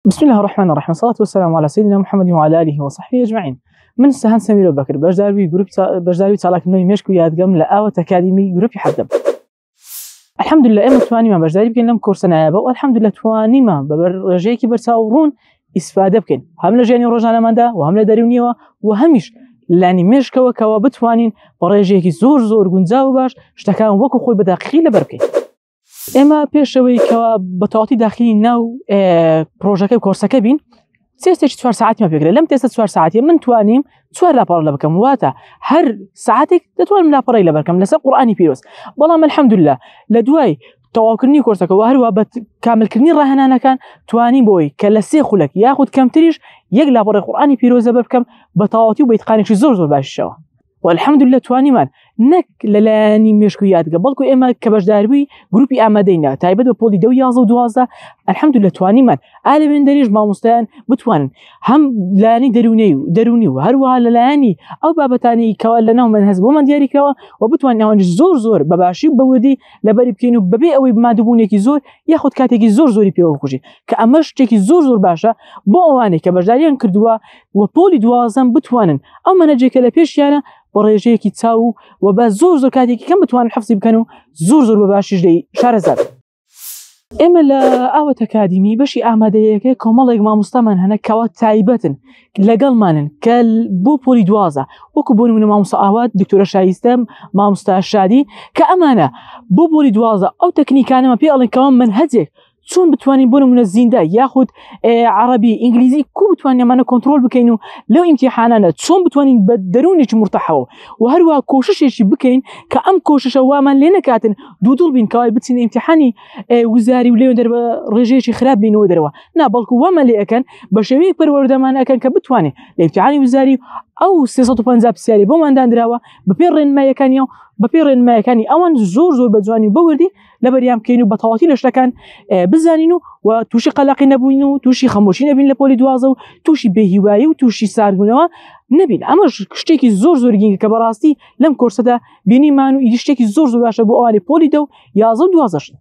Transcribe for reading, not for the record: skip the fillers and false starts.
بسم الله الرحمن الرحیم صلاة والسلام على سيدنا محمد وعلى آله وصحبه أجمعين. من سەهەند سەمیر بەکر، بەشداربووی گروپ بەشداربووی چالاککردنەوەی مێشک و یادگەم لە ئاوات ئەکادیمی گروپی حەدەم. الحمدلله ئێمە توانیمان بەشداری بکەین لەم کۆرسە نایابە و الحمدلله توانیمان بە ڕێژەیەکی بەرچاو ڕوون ئیسفادە بکەین، هەم لە ژیانی ڕۆژانەماندا و هەم لە دەروونیەوە و هەمیش لانی مێشکەوە کەوا بتوانین بە ڕێژەیەکی زۆر زۆر گونجاو و باش شتەکان وەکو خۆی بە دەقیقی لەبەر بکەین. ئێمە پێشەوەی کەوا بە تەواوەتی داخلی ناو پرۆژەکە و کۆرسەکە بین، تێستێکی 4 ساعتیمان پێکرێت. لەم تێستە 4 ساعتیە من توانیم 4 لاپەڕە لە بکەم، واتە هەر ساعتێک دەتوانم لاپەڕەی لەبەر بکەم لەسەر قورئانی پیرۆز. بەڵام الحەمدللە لە دوای تەواوکردنی کۆرسەکە و هەروە بە کاملکردنی ڕاهێنانەکان توانیم بۆی کە لە 3 خولەک یاخود کەمتریش یەک لاپەڕەی قورئانی پیرۆز لەبەر بکەم بە تەواوەتی و بە ئیتقانێکی زۆر زۆر باشیشەوە. و الحمدللە توانیمان نەک لەلایەنی مێشک و یادگە، بەڵکو ئێمە کە بەشداربووی گروپی ئامادەینە تایبەت بە پۆلی 10 و 11 و 12، الحمدللە توانیمان ئالەوێندەریش مامۆستایان بتوانن هەم لایەنی دەروونی و دەروونی و هەروەها لەلایەنی ئەو بابەتانی کەوا لەناو مەنهەج بۆمان دیاریکراوە و بتوانین ئەوانیش زۆر زۆر بە باشی و بەوردی لەبەری بکەین و بەبێ ئەوەی مادووبوونێکی زۆر یاخود کاتێکی زۆر زۆری پێوە بکوژین، کە ئەمەش شتێکی زۆر زۆر باشە بۆ ئەوانەی کە بەشداریان کردووە و پۆلی 12 بتوانن ئەو مەنهەجێکە لە پێشیانە بە ڕێژەیەکی چاو و بە زۆر زۆر کاتێکی کەم بتوانن حفزی بکەن و زۆر زۆر بە باشیش لێی شارەزا بن. ئێمە لە ئاوات ئەکادیمی بەشی ئامادەیەکە کۆمەڵێک مامۆستامان هەنە کەوا تایبەتن لەگەڵمانن کە بۆ پۆلی 12، وەکو بۆ نمونە مامۆستا ئاوات، دکتۆرە شایستە، مامۆستا شادی، کە ئەمانە بۆ پۆلی 12 ئەو تەکنیکانەمان پێ ئەڵێن کەوا مەنهەجێک چۆن بتوانین بۆ نمونە زیندە یاخود عەرەبی ئینگلیزی کو بتوانین ئەمانە کۆنترۆل بکەین و لەو ئیمتیحانانە چۆن بتوانین بە دەروونێکی مرتاحەوە و هەروە کۆششێکی بکەین کە ئەم کۆششە وامان لێ نەکاتن دوودڵ بین کەوای بچین ئیمتیحانی وزاری و لێ دەر بە ڕێژەیەکی خراپ بینەوە دەرەوە نا، بەڵکو وامان لێ ئەکەن بە شێوەیەک پەروەردەمان ئەکەن کە بتوانێت لە ئیمتیحانی وزاری ئەو 350 پرسیاری بۆمان دانراوە بەپێی ڕێنماییەکانی و بەپێی ڕێنمایەکانی ئەوان زۆر زۆر بە جوانی و بەوردی لەبەریان بکەین و بە تەواوەتی لە شتەکان بزانین و و تووشی قەلاقی نەبووین و تووشی خەمۆشی نەبین لە پۆلی 12 و تووشی بێهیوایی و تووشی ساردبوونەوە نەبین. ئەمەش شتێکی زۆر زۆر گرنگە کە بەڕاستی لەم کۆرسەدا بینیمان و ئیدی شتێکی زۆر زۆر باشە بۆ ئەوانی پۆلی 10 و 11 و 12.